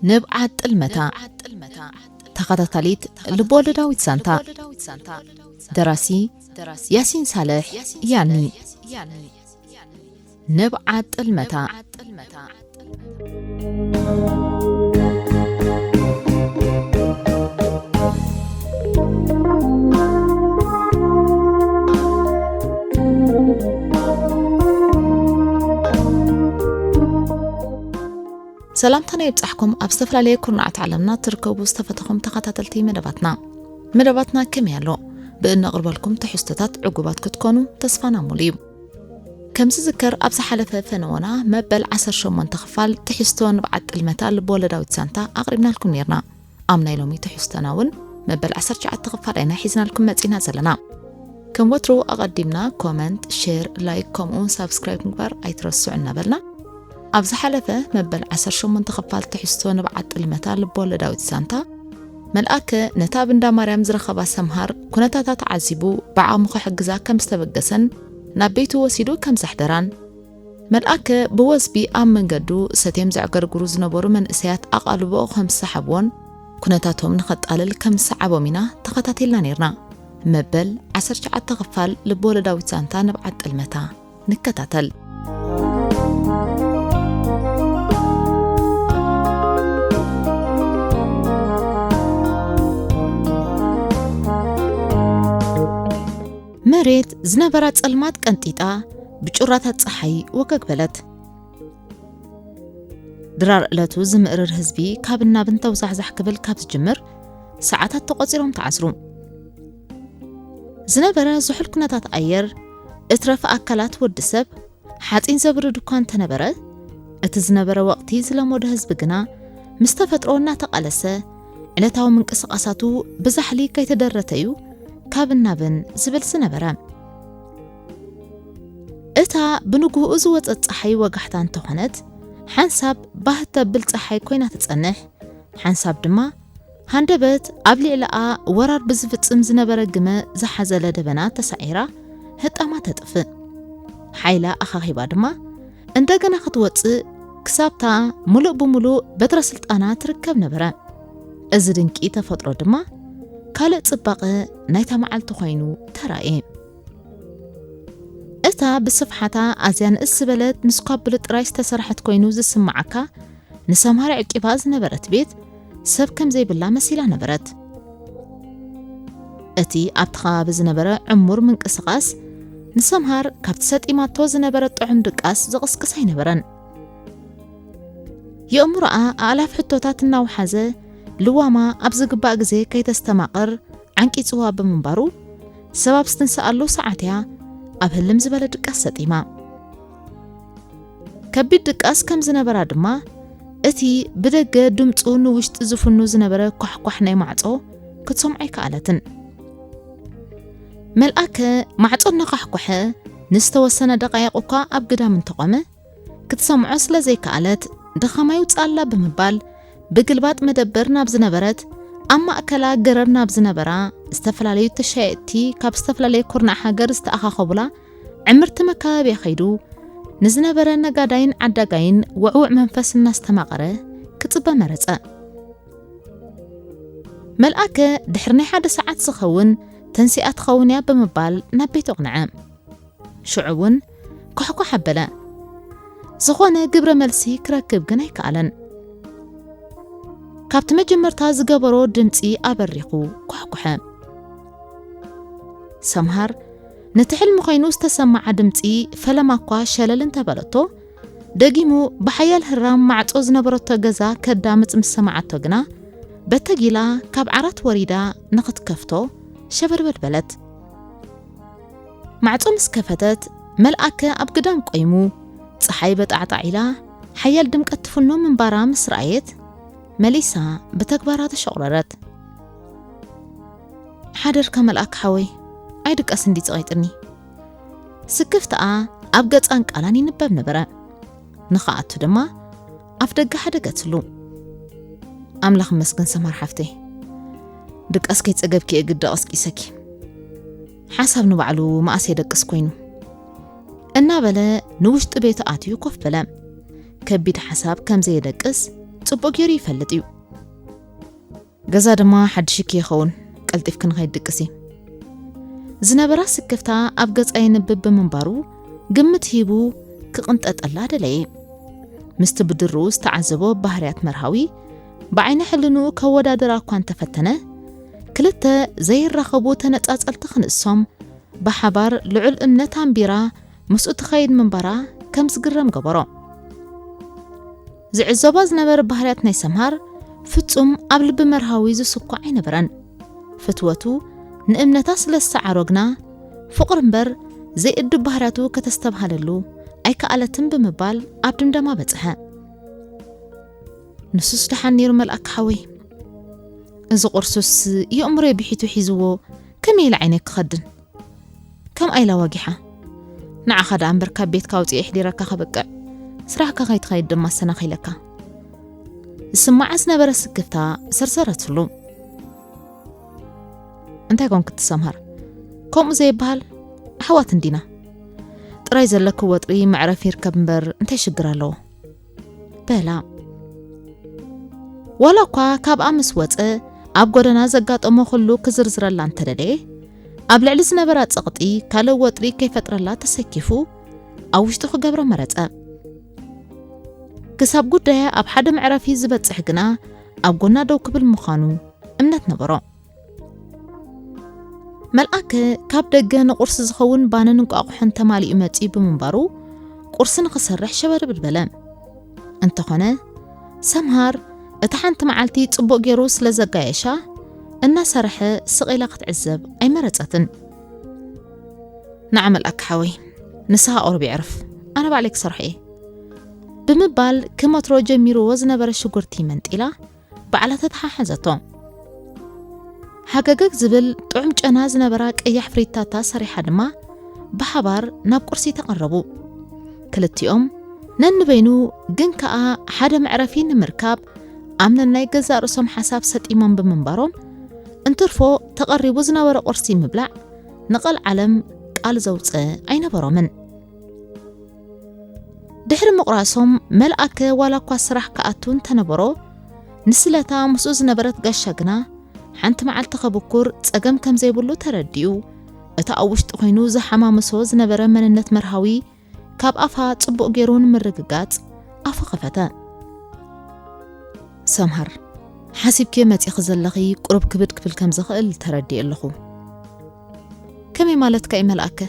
ንብዓት ጥልመታ፣ ተኸታታሊት ልብወለዳዊት ዛንታ። ደራሲ ያሲን ሳልሕ ያኒ። ንብዓት ጥልመታ። ሰላምታና ይብጻሕኩም፣ ኣብ ዝተፈላለየ ኩርናዓት ዓለምና ትርከቡ ዝተፈተኹም ተኸታተልቲ መደባትና። መደባትና ከመይ ኣሎ? ብእነቕርበልኩም ትሕዝቶታት ዕጉባት ክትኮኑ ተስፋና ሙሉ እዩ። ከም ዝዝከር፣ ኣብ ዝሓለፈ ፈነወና መበል ዓሰርተ ሸሞንተ ክፋል ትሕዝቶ ንብዓት ጥልመታ ልብወለዳዊት ዛንታ ኣቕሪብናልኩም ኔርና። ኣብ ናይ ሎሚ ትሕዝቶና እውን መበል ዓሰርተ ትሽዓተ ክፋል ኢና ሒዝናልኩም መጺና ዘለና። ከም ወትሩ ኣቐዲምና ኮመንት፣ ሼር፣ ላይክ ከምኡ እውን ሳብስክራይብ ምግባር ኣይትረስዑ እናበልና፣ ኣብ ዝሓለፈ መበል ዓሰርተ ሸሞንተ ክፋል ትሕዝቶ ንብዓት ጥልመታ ልብወለዳዊት ዛንታ፣ መልኣከ ነቲ ኣብ እንዳ ማርያም ዝረኸባ ሰምሃር ኩነታታ ተዓዚቡ ብዓቕሙ ክሕግዛ ከም ዝተበገሰን ናብ ቤቱ ወሲዱ ከም ዘሕደራን፣ መልኣከ ብወዝቢ ኣብ መንገዱ ሰትዮም ዘዕገርግሩ ዝነበሩ መንእሰያት ኣቓልቦኡ ከም ዝሰሓብዎን ኩነታቶም ንኸጣልል ከም ዝሰዓቦም ኢና ተኸታቲልና ኔርና። መበል ዓሰርተ ትሽዓተ ክፋል ልብወለዳዊት ዛንታ ንብዓት ጥልመታ። ንከታተል። መሬት ዝነበራ ጸልማት ቀንጢጣ ብጩራታት ጸሓይ ወገግ በለት። ድራር ዕለቱ ዝምእርር ህዝቢ ካብ እናብን ተውዛሕዛሕ ክብል ካብ ዝጅምር ሰዓታት ተቖጺሮም ተዓስሩ። ዝነበረ ዝሑል ኩነታት ኣየር፣ እትረፍ ኣካላት ወዲ ሰብ ሓጺን ዘብርድ እኳ እንተነበረ፣ እቲ ዝነበረ ወቕቲ ዝለመዶ ህዝቢ ግና ምስ ተፈጥሮ እናተቓለሰ፣ ዕለታዊ ምንቅስቓሳቱ ብዛሕሊ ከይተደረተዩ ካብ እናብን ዝብል ዝነበረ። እታ ብንግሆኡ ዝወጸት ጸሓይ ወጋሕታ እንተኾነት፣ ሓንሳብ ባህ ተብል ጸሓይ ኮይና ትጸንሕ፣ ሓንሳብ ድማ ሃንደበት ኣብ ልዕሊኣ ወራር ብዝፍጽም ዝነበረ ግመ ዝሓዘለ ደበና ተሳዒራ ህጣማ ተጥፍእ። ሓይላ ኣኻኺባ ድማ እንደገና ክትወጽእ ክሳብታ ምሉእ ብምሉእ በትረ ስልጣና ትርከብ ነበረ። እዚ ድንቂ ተፈጥሮ ድማ ካልእ ጽባቐ ናይታ መዓልቲ ኮይኑ ተራእየ። እታ ብስፍሓታ ኣዝያ ንእስ ዝበለት ንስኳብሊ ጥራይ ዝተሰርሐት ኮይኑ ዝስምዓካ ንሰምሃር ዕቂባ ዝነበረት ቤት ሰብ ከም ዘይብላ መሲላ ነበረት። እቲ ኣብቲ ከባቢ ዝነበረ ዕሙር ምንቅስቓስ ንሰምሃር ካብቲ ሰጢማቶ ዝነበረ ጥዑም ድቃስ ዝቕስቅስ ኣይነበረን። የእምሮኣ ኣእላፍ ሕቶታት እናውሓዘ ልዋማ ኣብ ዝግባእ ግዜ ከይተስተማቕር ዓንቂጽዋ ብምንባሩ፣ ሰብ ኣብ ዝትንስኣሉ ሰዓት እያ ኣብ ህልም ዝበለ ድቃስ ሰጢማ። ከቢድ ድቃስ ከም ዝነበራ ድማ እቲ ብደገ ድምጹ ንውሽጢ ዝፍኑ ዝነበረ ኳሕኳሕ ናይ ማዕጾ ክትሰምዖ ኣይከኣለትን። መልኣከ ማዕጾ እናኳሕኳሐ ንዝተወሰነ ደቃይቕ እኳ ኣብ ግዳም እንተቖመ፣ ክትሰምዖ ስለ ዘይከኣለት፣ ድኻማ ይውጽኣላ ብምባል፣ ብግልባጥ መደበር ናብ ዝነበረት፣ ኣብ ማእከላ ገረር ናብ ዝነበራ፣ ዝተፈላለዩ ተሻየጥቲ ካብ ዝተፈላለየ ኩርናዕ ሃገር ዝተኣኻኸቡላ ዕምርቲ መካበብያ ከይዱ፣ ንዝነበረ ነጋዳይን ዓዳጋይን ውዕውዕ መንፈስ እናስተማቐረ ክጽበ መረጸ። መልኣከ ድሕሪ ናይ ሓደ ሰዓት ዝኸውን ተንሲኣ ትኸውን እያ ብምባል ናብ ቤት ኣቕንዐ። ሽዑ እውን ኳሕኳሕ ኣበለ። ዝኾነ ግብረ መልሲ ክረክብ ግን ኣይከኣለን። ካብቲ መጀመርታ ዝገበሮ ድምጺ ኣበሪኹ ኳሕኩሐ። ሰምሃር ነቲ ሕልሚ ኮይኑ ዝተሰምዓ ድምጺ ፈለማ እኳ ሸለል እንተበለቶ፣ ደጊሙ ብሓያል ህራም ማዕጾ ዝነበረቶ ገዛ ከዳምጽ ምስ ሰምዓቶ ግና፣ በተጊላ ካብ ዓራት ወሪዳ ንኽትከፍቶ ሸበድበድ በለት። ማዕጾ ምስ ከፈተት፣ መልኣከ ኣብ ግዳም ቆይሙ፣ ጸሓይ በጣዕጣዕ ኢላ ሓያል ድምቀት ትፍኖ ምንባራ ምስ ረኣየት፣ መሊሳ ብተግባራ ተሸቑረረት። ሓደርካ መልኣከ ሓወይ፣ ኣይድቀስ እንዲ ጸቒጥኒ። ስክፍታኣ ኣብ ገጻን ቃላን ይንበብ ነበረ። ንኽኣቱ ድማ ኣፍ ደገ ሓደገትሉ። ኣምላኽ ይመስገን ሰምሃር ሓፍተይ፣ ድቃስ ከይጸገብኪ እየ ግዲ ቀስቂሰኪ። ሓሳብ ንባዕሉ መኣስ የደቅስ ኮይኑ፣ እናበለ ንውሽጢ ቤቱ ኣትዩ ኮፍ በለ። ከቢድ ሓሳብ ከም ዘየደቅስ ጽቡቕ ገይሩ ይፈልጥ እዩ። ገዛ ድማ ሓድሽኪ ይኸውን፣ ቀልጢፍኪ ንኸይትድቅሲ። ዝነበራ ስክፍታ ኣብ ገጻ የንብብ ብምንባሩ፣ ግምት ሂቡ ክቕንጠጠላ ደለየ። ምስቲ ብድርኡ ዝተዓዘቦ ባህርያት መርሃዊ ብዓይነ ሕልንኡ ከወዳድራ እኳ እንተፈተነ፣ ክልተ ዘይራኸቡ ተነጻጸልቲ ክንሶም ብሓባር ልዑል እምነት ኣንቢራ ምስኡ ትኸይድ ምንባራ ከም ዝግረም ገበሮ። ዝዕዘባ ዝነበረ ባህርያት ናይ ሰምሃር ፍጹም ኣብ ልቢ መርሃዊ ዝስኳዕ ኣይነበረን። ፍትወቱ ንእምነታ ስለ ዝሰዓሮ ግና፣ ፍቕሪ እምበር ዘይእዱብ ባህርያቱ ከተስተብሃለሉ ኣይከኣለትን ብምባል ኣብ ድምደማ በጽሐ። ንሱስ ደሓን ነይሩ መልኣክ ሓወይ። እዚ ቁርሱስ የእምሮይ ብሒቱ ሒዝዎ ከመይ ኢለ ዓይነይ ክኸድን? ከም ኣይላ ወጊሓ። ንዓኻ ደኣ እምበር ካብ ቤትካ ኣውጺኤ ኣሕዲረካ ከብቅዕ፣ ስራሕካ ከይትኸይድ ድማ ኣሰናኺለካ። ዝስምዓ ዝነበረ ስክፍታ ሰርሰረትሉ። እንታይ ኮንክ ትሰምሃር? ከምኡ ዘይበሃል ኣሕዋት እንዲና። ጥራይ ዘለኪ ወጥሪ መዕረፊ ይርከብ እምበር እንታይ ሽግር ኣለዎ? በላ። ዋላ እኳ ካብኣ ምስ ወጸ ኣብ ጎደና ዘጋጠሞ ኩሉ ክዝርዝረላ እንተደለየ፣ ኣብ ልዕሊ ዝነበራ ጸቕጢ ካልእ ወጥሪ ከይፈጥረላ ተሰኪፉ ኣብ ውሽጡ ክገብሮ መረጸ። ክሳብ ጉዳያ ኣብ ሓደ መዕረፊ ዝበጽሕ ግና ኣብ ጎና ደው ክብል ምዃኑ እምነት ነበሮ። መልኣከ ካብ ደገ ንቁርሲ ዝኸውን ባንን እንቋቑሖን ተማሊኡ መጺኡ ብምንባሩ፣ ቁርሲ ንኽሰርሕ ሸበድብድ በለ። እንተኾነ፣ ሰምሃር እታ ሓንቲ መዓልቲ ጽቡቕ ገይሩ ስለ ዘጋየሻ፣ እናሰርሐ ስቕ ኢላ ክትዕዘብ ኣይመረጸትን። ንዓ መልኣከ ሓወይ፣ ንስኻ ቁሩብ የዕርፍ፣ ኣነ ባዕለይ ክሰርሖ እየ፣ ብምባል ክመትሮ ጀሚርዎ ዝነበረ ሽጉርቲ መንጢላ፣ ባዕላ ተተሓሓዘቶ። ሃገገግ ዝብል ጥዑም ጨና ዝነበራ ቀያሕ ፍሪታታ ሰሪሓ ድማ ብሓባር ናብ ቁርሲ ተቐረቡ። ክልቲኦም ነንበይኑ ግን ከኣ ሓደ መዕረፊ ንምርካብ ኣብ ነናይ ገዛእ ርእሶም ሓሳብ ሰጢሞም ብምንባሮም፣ እንትርፎ ተቐሪቡ ዝነበረ ቁርሲ ምብላዕ ንቐልዓለም ቃል ዘውጽአ ኣይነበሮምን። ድሕሪ ምቑራሶም፣ መልኣከ ዋላ እኳ ስራሕ ክኣቱ እንተነበሮ፣ ንስለታ ምስኡ ዝነበረት ጋሻ ግና ሓንቲ መዓልቲ ከብኩር ጸገም ከም ዘይብሉ ተረዲኡ፣ እቲ ኣብ ውሽጢ ኮይኑ ዝሓማምሶ ዝነበረ መንነት መርሃዊ ካብ ኣፋ ጽቡቕ ገይሩ ንምርግጋጽ ኣፉ ከፈተ። ሰምሃር፣ ሓሲብኪዮ መጺኺ ዘለኺ ቁሩብ ክብድ ክብል ከም ዝኽእል ተረዲኤ ኣለኹ። ከመይ ማለትካ እዩ መልኣከ?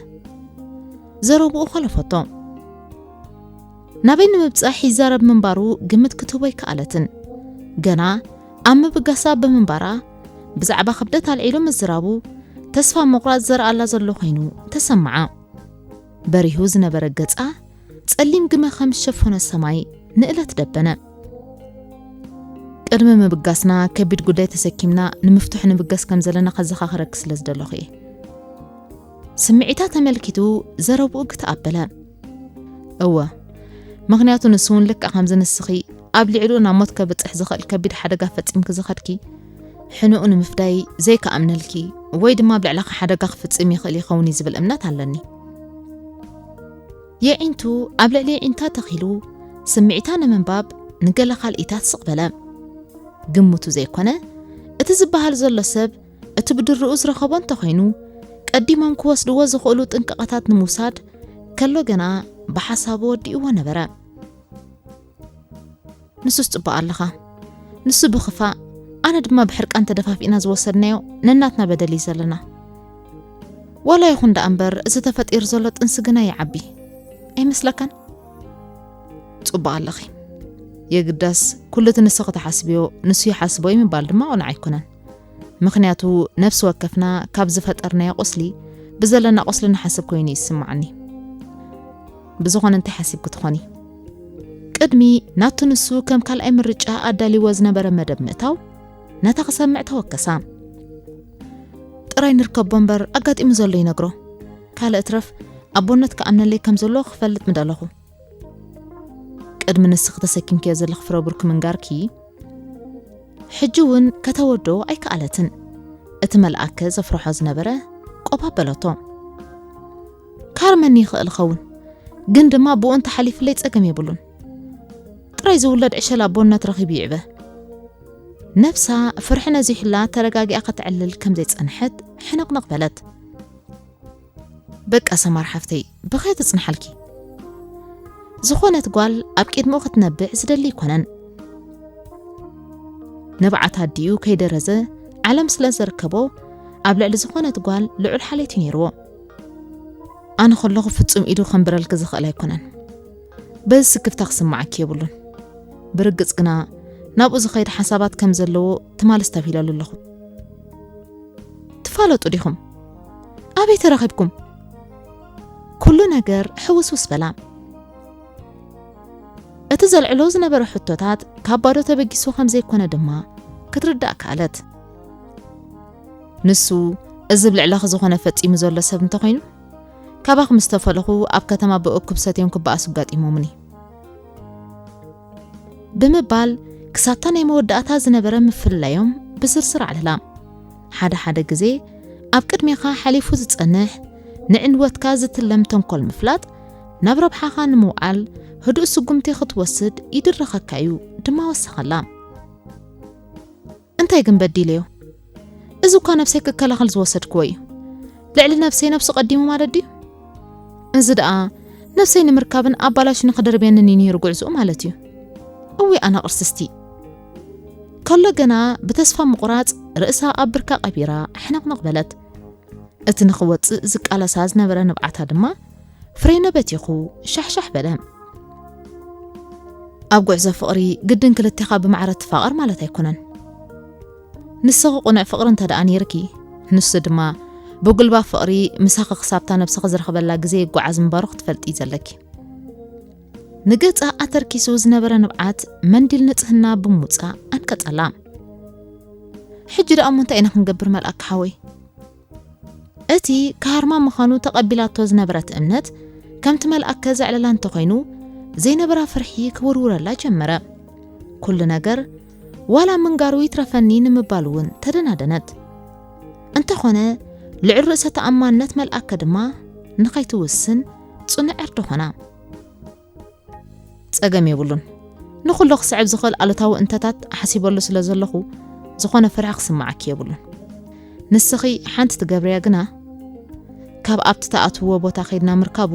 ዘረብኡ ኾለፈቶ። ናበይ ንምብጻሕ ይዛረብ ምንባሩ ግምት ክትህቦ ኣይከኣለትን። ገና ኣብ ምብጋሳ ብምንባራ፣ ብዛዕባ ክብደት ኣልዒሉ ምዝራቡ፣ ተስፋ ምቑራጽ ዘርኣላ ዘሎ ኮይኑ ተሰምዓ። በሪሁ ዝነበረ ገጻ፣ ጸሊም ግመ ከም ዝሸፈኖ ሰማይ ንእለት ደበነ። ቅድሚ ምብጋስና ከቢድ ጉዳይ ተሰኪምና ንምፍትሑ ንብገስ ከም ዘለና ከዘኻኽረኪ ስለ ዝደለኹ እየ። ስምዒታ ተመልኪቱ ዘረብኡ ግትእ ኣበለ። እወ፣ ምኽንያቱ ንሱ እውን ልክዕ ከምዚ ንስኺ ኣብ ልዕሊኡ ናብ ሞት ከብጽሕ ዝኽእል ከቢድ ሓደጋ ፈጺምኪ ዝኸድኪ፣ ሕኑኡ ንምፍዳይ ዘይክኣምነልኪ ወይ ድማ ኣብ ልዕለኺ ሓደጋ ክፍጽም ይኽእል ይኸውን እዩ ዝብል እምነት ኣለኒ። የዒንቱ ኣብ ልዕሊ የዒንታ ተኺሉ ስምዒታ ንምንባብ ንገለ ካልኢታት ስቕ በለ። ግምቱ ዘይኮነ፣ እቲ ዝበሃል ዘሎ ሰብ እቲ ብድርኡ ዝረኸቦ እንተኾይኑ፣ ቀዲሞም ክወስድዎ ዝኽእሉ ጥንቃቐታት ንምውሳድ ከሎ ገና ብሓሳቡ ወዲእዎ ነበረ። ንሱስ ጽቡቕ ኣለኻ። ንሱ ብኽፋእ፣ ኣነ ድማ ብሕርቃን ተደፋፊእና ዝወሰድናዮ ነናትና በደል እዩ ዘለና። ዋላ ይኹን ደኣ እምበር፣ እዚ ተፈጢሩ ዘሎ ጥንሲ ግና ይዓቢ። ኣይመስለካን? ጽቡቕ ኣለኺ። የግዳስ፣ ኩሉ እቲ ንስኺ ትሓስብዮ፣ ንሱ ይሓስቦ እዩ ምባል ድማ ቅኑዕ ኣይኮነን። ምኽንያቱ፣ ነፍሲ ወከፍና ካብ ዝፈጠርናዮ ቁስሊ፣ ብዘለና ቁስሊ ንሓስብ ኮይኑ እዩ ዝስምዓኒ። ብዝኾነ፣ እንታይ ሓሲብኪ ትኾኒ? ቅድሚ ናቱ ንሱ ከም ካልኣይ ምርጫ ኣዳልይዎ ዝነበረ መደብ ምእታው፣ ነታ ክሰምዕ ተወከሳ። ጥራይ ንርከቦ እምበር ኣጋጢሙ ዘሎ ይነግሮ። ካልእ እትረፍ ኣቦነት ክኣምነለይ ከም ዘሎ ክፈልጥ ምደለኹ። ቅድሚ ንስኺ ተሰኪምክዮ ዘለኺ ፍረ ብሩክ ምንጋርኪ፣ ሕጂ እውን ከተወድኦ ኣይከኣለትን። እቲ መልኣከ ዘፍርሖ ዝነበረ ቆብ ኣበለቶ። ካርመኒ ይኽእል ኸውን፣ ግን ድማ ብኡ እንተሓሊፍለይ ጸገም የብሉን። ጥራይ ዝውለድ ዕሸል ኣቦነት ረኺቡ ይዕበ። ነፍሳ ፍርሒ ነዚሑላ ተረጋጊኣ ከተዕልል ከም ዘይጸንሐት ሕንቕንቕ በለት። በቃ ሰማር ሓፍተይ፣ ብኸይ ትጽንሓልኪ። ዝኾነት ጓል ኣብ ቅድሚኡ ክትነብዕ ዝደሊ ኣይኮነን። ንብዓት ኣዲኡ ከይደረዘ ዓለም ስለ ዘርከቦ፣ ኣብ ልዕሊ ዝኾነት ጓል ልዑል ሓሌት እዩ ነይርዎ። ኣነ ከለኹ ፍጹም ኢዱ ከንብረልኪ ዝኽእል ኣይኮነን። በዚ ስክፍታ ክስምዓኪ የብሉን። ብርግጽ ግና ናብኡ ዝኸይድ ሓሳባት ከም ዘለዎ ትማሊ ኣስተብሂለሉ ኣለኹ። ትፋለጡ ዲኹም? ኣበይ ተራኺብኩም? ኩሉ ነገር ሕውስውስ በላ። እቲ ዘልዕሎ ዝነበረ ሕቶታት ካብ ባዶ ተበጊሱ ከም ዘይኮነ ድማ ክትርዳእ ከኣለት። ንሱ እዚ ኣብ ልዕለኺ ዝኾነ ፈጺሙ ዘሎ ሰብ እንተኾይኑ፣ ካባኺ ምስ ተፈለኹ ኣብ ከተማ ብእኩብ ሰትዮም ክበኣሱ ኣጋጢሞምኒ። ብምባል ክሳብታ ናይ መወዳእታ ዝነበረ ምፍልላዮም ብዝርዝር ኣዕለላ። ሓደ ሓደ ግዜ ኣብ ቅድሜኻ ሓሊፉ ዝጸንሕ ንዕንወትካ ዝትለም ተንኮል ምፍላጥ ናብ ረብሓኻ ንምውዓል ህዱእ ስጉምቲ ክትወስድ ይድርኸካ እዩ ድማ ወሰኸላ። እንታይ ግን በዲለዮ? እዚ እኳ ነብሰይ ክከላኸል ዝወሰድክዎ እዩ። ልዕሊ ነብሰይ ነብሱ ቀዲሙ ማለት ድዩ? እዚ ደኣ ነብሰይ ንምርካብን ኣባላሹ ንኽደርብየንን እዩ ነይሩ ጉዕዝኡ ማለት እዩ። እዊ ኣነ ቅርስስቲ። ከሎ ገና ብተስፋ ምቑራጽ ርእሳ ኣብ ብርካ ቀቢራ ሕንቕንቕ በለት። እቲ ንኽወጽእ ዝቃለሳ ዝነበረ ንብዓታ ድማ ፍሬነ በቲኹ ሻሕሻሕ በለ። ኣብ ጉዕዞ ፍቕሪ ግድን ክልቴኻ ብማዕረ ትፋቐር ማለት ኣይኮነን። ንስኺ ቁኑዕ ፍቕሪ እንተ ደኣ ነይርኪ፣ ንሱ ድማ ብጉልባብ ፍቕሪ ምሳኺ ክሳብታ ነብስኺ ዝረኽበላ ግዜ ይጓዓዝ ምንባሩ ክትፈልጢ እዩ ዘለኪ። ንገጻ ኣተርኪሱ ዝነበረ ንብዓት መንዲል ንጽህና ብምውጻእ ኣንቀጸላ። ሕጂ ደኣ እሞ እንታይ ኢና ክንገብር መልኣክ ሓወይ? እቲ ካህርማ ምዃኑ ተቐቢላቶ ዝነበረት እምነት፣ ከምቲ መልኣከ ዘዕለላ እንተኾይኑ፣ ዘይነበራ ፍርሒ ክውርውረላ ጀመረ። ኩሉ ነገር፣ ዋላ ምንጋሩ ይትረፈኒ ንምባል እውን ተደናደነት። እንተኾነ፣ ልዑል ርእሰ ተኣማንነት መልኣከ ድማ ንኸይትውስን ጽኑዕ ዕርዲ ኾና። ጸገም የብሉን። ንኹሉ ክስዕብ ዝኽእል ኣሉታዊ እንተታት ሓሲበሉ ስለ ዘለኹ፣ ዝኾነ ፍርሒ ክስምዓኪ የብሉን። ንስኺ ሓንቲ ትገብርያ ግና፣ ካብ ኣብቲ ተኣትውዎ ቦታ ከይድና ምርካቡ፣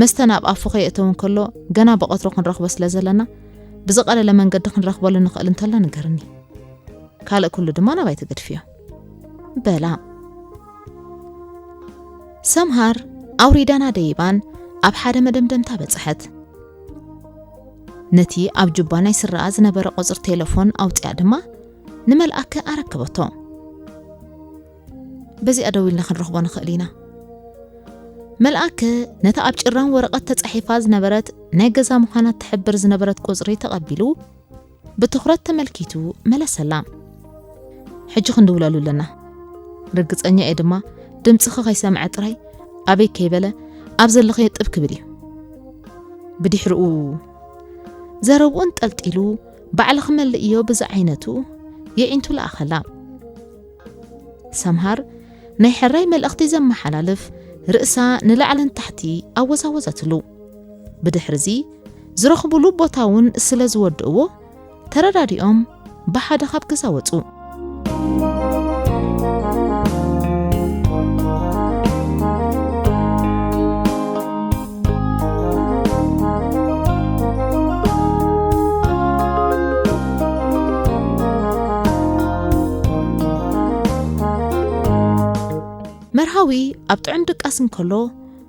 መስተ ናብ ኣፉ ከየእተው እንከሎ፣ ገና ብቐትሩ ክንረኽቦ ስለ ዘለና፣ ብዝቐለለ መንገዲ ክንረኽበሉ ንኽእል እንተሎ ንገርኒ። ካልእ ኩሉ ድማ ናባይ ትገድፍዮ። በላ። ሰምሃር ኣውሪዳና ደይባን ኣብ ሓደ መደምደምታ በጽሐት። ነቲ ኣብ ጁባ ናይ ስረኣ ዝነበረ ቁጽሪ ቴሌፎን ኣውጺኣ ድማ ንመልኣከ ኣረከበቶ። በዚኣ ደዊልና ክንረኽቦ ንኽእል ኢና። መልኣከ ነታ ኣብ ጭራም ወረቐት ተጻሒፋ ዝነበረት ናይ ገዛ ምዃና ትሕብር ዝነበረት ቁጽሪ ተቐቢሉ ብትኹረት ተመልኪቱ መለሰላ። ሕጂ ክንድውለሉ ኣለና። ርግጸኛ እየ ድማ ድምጽኺ ከይሰምዐ ጥራይ ኣበይ ከይበለ ኣብ ዘለኽዮ ጥብ ክብል እዩ። ብድሕሪኡ ዘረብኡ እንጠልጢሉ ባዕልኺ መልእዮ ብዝዓይነቱ የዒንቱ ለኣኸላ። ሰምሃር ናይ ሕራይ መልእኽቲ ዘመሓላልፍ ርእሳ ንላዕልን ታሕቲ ኣወዛወዘትሉ። ብድሕሪዚ ዝረኽቡሉ ቦታ እውን ስለ ዝወድእዎ ተረዳዲኦም ብሓደ ካብ ገዛ ወጹ። መርሃዊ ኣብ ጥዑም ድቃስ እንከሎ፣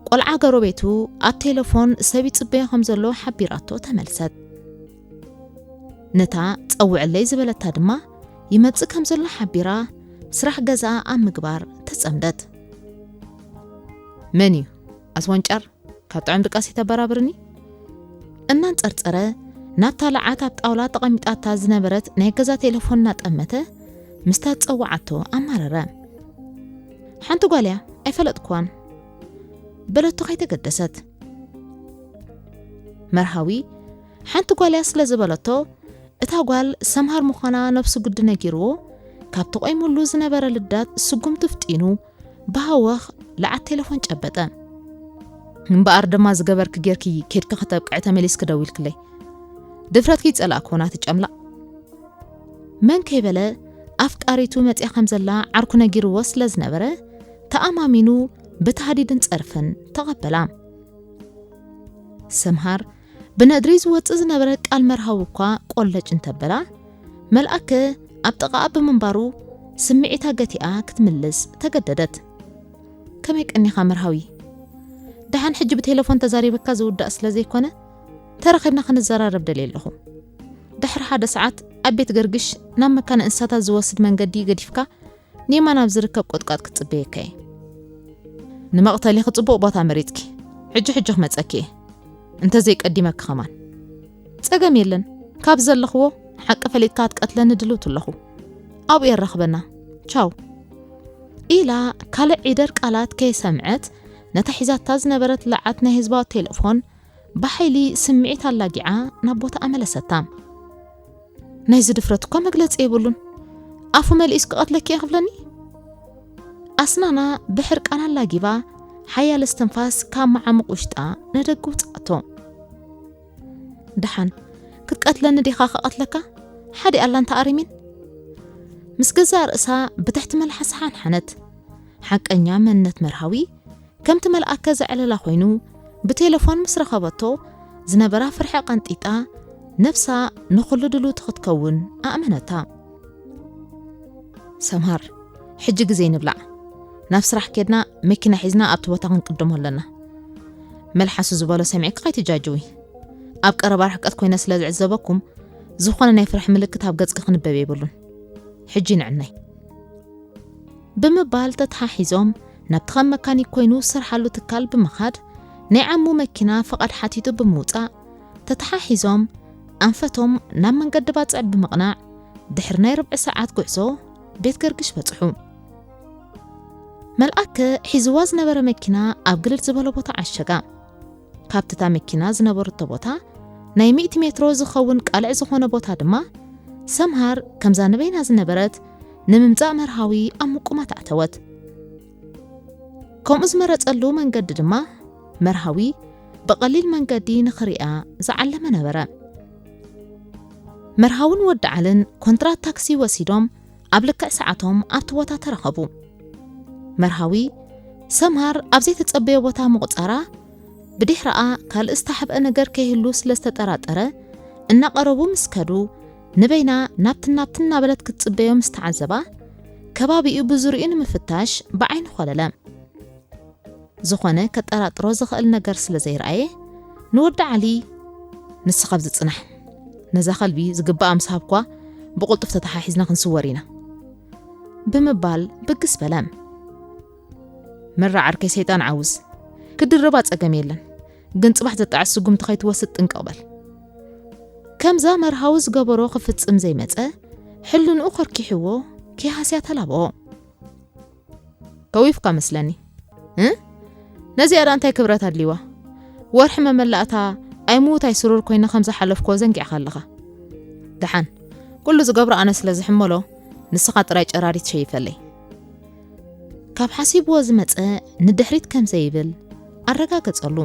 ቆልዓ ጎረቤቱ ኣብ ቴሌፎን ሰብ ይጽበዮ ከም ዘሎ ሓቢራቶ ተመልሰት። ነታ ጸውዕለይ ዝበለታ ድማ ይመጽእ ከም ዘሎ ሓቢራ፣ ስራሕ ገዛ ኣብ ምግባር ተጸምደት። መን እዩ? ኣስወንጫር? ካብ ጥዑም ድቃስ ይተበራብርኒ? እናንጸርጸረ፣ ናብታ ለዓት ኣብ ጣውላ ተቐሚጣታ ዝነበረት ናይ ገዛ ቴሌፎን እናጠመተ፣ ምስታ ጸዋዓቶ ኣማረረ። ሓንቲ ጓል እያ፣ ኣይፈለጥኩዋን። በለቶ ከይተገደሰት። መርሃዊ ሓንቲ ጓል እያ ስለ ዝበለቶ፣ እታ ጓል ሰምሃር ምዃና ነብሱ ግዲ ነጊርዎ፣ ካብ ተቆይሙሉ ዝነበረ ልዳት ስጉምቱ ፍጢኑ ብሃወኽ ለዓት ቴሌፎን ጨበጠ። እምበኣር ድማ ዝገበርኪ ጌርኪ ኬድኪ ከተብቅዒ ተመሊስኪ ደዊልክለይ። ድፍረትኪ ይጸላእክዎ ናቲ ጨምላቕ። መን ከይበለ ኣፍቃሪቱ መጽያ ከም ዘላ ዓርኩ ነጊርዎ ስለ ዝነበረ፣ ተኣማሚኑ ብታህዲድን ጸርፍን ተቐበላ። ሰምሃር ብነድሪ ዝወጽእ ዝነበረ ቃል መርሃዊ እኳ ቆለጭ እንተበላ፣ መልኣከ ኣብ ጥቓኣ ብምንባሩ ስምዒታ ገቲኣ ክትምልስ ተገደደት። ከመይ ቀኒኻ መርሃዊ? ደሓን ሕጂ ብቴሌፎን ተዛሪበካ ዝውዳእ ስለ ዘይኮነ፣ ተራኺብና ክንዘራረብ ደልየ ኣለኹ። ድሕሪ ሓደ ሰዓት ኣብ ቤት ገርግሽ ናብ መካነ እንስሳታት ዝወስድ መንገዲ ገዲፍካ ንየማን ኣብ ዝርከብ ቁጥቋጥ ክትጽበየካ እየ። ንመቕተሊኺ ጽቡቕ ቦታ መሪጽኪ። ሕጂ ሕጂ ክመጸኪ እየ። እንተዘይቀዲመኪ ከማን። ጸገም የለን። ካብ ዘለኽዎ ሓቂ ፈሊጥካ ክትቀትለኒ ድልውቲ ኣለኹ። ኣብኡ የራኽበና። ቻው። ኢላ ካልእ ዒደር ቃላት ከይሰምዐት ነታ ሒዛታ ዝነበረት ለዓት ናይ ህዝባዊ ቴሌፎን ብሓይሊ ስምዒት ኣላጊዓ ናብ ቦታኣ መለሰታ። ናይዚ ድፍረት እኳ መግለጺ የብሉን። ኣፉ መሊኡስ ክቐትለኪ እየ ክብለኒ? ኣስናና ብሕርቃን ኣላጊባ ሓያል እስትንፋስ ካብ መዓሙቕ ውሽጣ ንደገ ውጽኣቶ። ደሓን ክትቀትለኒ ዲኻ ክቐትለካ? ሓዲ ኣላ እንተ ኣሪሚን። ምስ ገዛእ ርእሳ ብትሕቲ መልሓሳ ሓንሓነት። ሓቀኛ መንነት መርሃዊ ከምቲ መልኣከ ዘዕለላ ኮይኑ ብቴሌፎን ምስ ረኸበቶ ዝነበራ ፍርሒ ቀንጢጣ ነብሳ ንኹሉ ድልውቲ ክትከውን ኣእመነታ። ሰምሃር፣ ሕጂ ግዜ ንብላዕ። ናብ ስራሕ ኬድና መኪና ሒዝና ኣብቲ ቦታ ክንቅድሞ ኣለና። መልሓሱ ዝበሎ ሰሚዕኪ ከይትጃጅዊ። ኣብ ቀረባ ርሕቀት ኮይነ ስለ ዝዕዘበኩም ዝኾነ ናይ ፍርሒ ምልክት ኣብ ገጽኪ ክንበብ የብሉን። ሕጂ ንዕነይ። ብምባል ተተሓሒዞም ናብቲ ከም መካኒክ ኮይኑ ዝሰርሓሉ ትካል ብምኻድ ናይ ዓሙ መኪና ፍቓድ ሓቲቱ ብምውጻእ ተተሓሒዞም ኣንፈቶም ናብ መንገዲ ባጽዕ ብምቕናዕ ድሕሪ ናይ ርብዒ ሰዓት ጉዕዞ ቤት ገርግሽ በጽሑ። መልኣከ ሒዝዋ ዝነበረ መኪና ኣብ ግልል ዝበለ ቦታ ዓሸጋ። ካብቲ እታ መኪና ዝነበረቶ ቦታ ናይ ሚእቲ ሜትሮ ዝኸውን ቃልዕ ዝኾነ ቦታ ድማ ሰምሃር ከምዛ ንበይና ዝነበረት ንምምጻእ መርሃዊ ኣብ ምቁማት ኣተወት። ከምኡ ዝመረጸሉ መንገዲ ድማ መርሃዊ ብቐሊል መንገዲ ንኽሪኣ ዝዓለመ ነበረ። መርሃውን ወዲ ዓልን ኮንትራት ታክሲ ወሲዶም ኣብ ልክዕ ሰዓቶም ኣብቲ ቦታ ተረኸቡ። መርሃዊ ሰምሃር ኣብ ዘይተጸበዮ ቦታ ምቑጻራ ብድሕረኣ ካልእ ዝተሓብአ ነገር ከይህሉ ስለ ዝተጠራጠረ እናቐረቡ ምስ ከዱ ንበይና ናብትን ናብትን እናበለት ክትጽበዮ ምስ ተዓዘባ ከባቢኡ ብዙሪኡ ንምፍታሽ ብዓይኒ ኾለለ። ዝኾነ ከጠራጥሮ ዝኽእል ነገር ስለ ዘይረኣየ ንወዲ ዓሊ ንስኻ ኣብዚ ጽናሕ፣ ነዛ ከልቢ ዝግባኣ ምስ ሃብኳ ብቕልጡፍ ተተሓሒዝና ክንስወር ኢና ብምባል ብግስ በለ። መራ ዓርከይ ሰይጣን ዓውዝ፣ ክድርባ ጸገም የለን፣ ግን ጽባሕ ዘጣዕስ ስጉምቲ ከይትወስድ ጥንቅቕ በል። ከምዛ መርሃዊ ዝገበሮ ክፍጽም ዘይመጸ ሕልንኡ ከርኪሕዎ ኪሃስያ ተላብኦ። ከዊፍካ መስለኒ እ ነዚኣ ዳ እንታይ ክብረት ኣድልይዋ? ወርሒ መመላእታ ኣይምዉት ኣይስሩር ኮይነ ከም ዝሓለፍኮ ዘንጊዕካ ኣለኻ። ደሓን ኩሉ ዝገብሮ ኣነ ስለ ዝሕመሎ ንስኻ ጥራይ ጨራሪት ሸይፈለይ። ካብ ሓሲብዎ ዝመጸ ንድሕሪት ከም ዘይብል ኣረጋገጸሉ።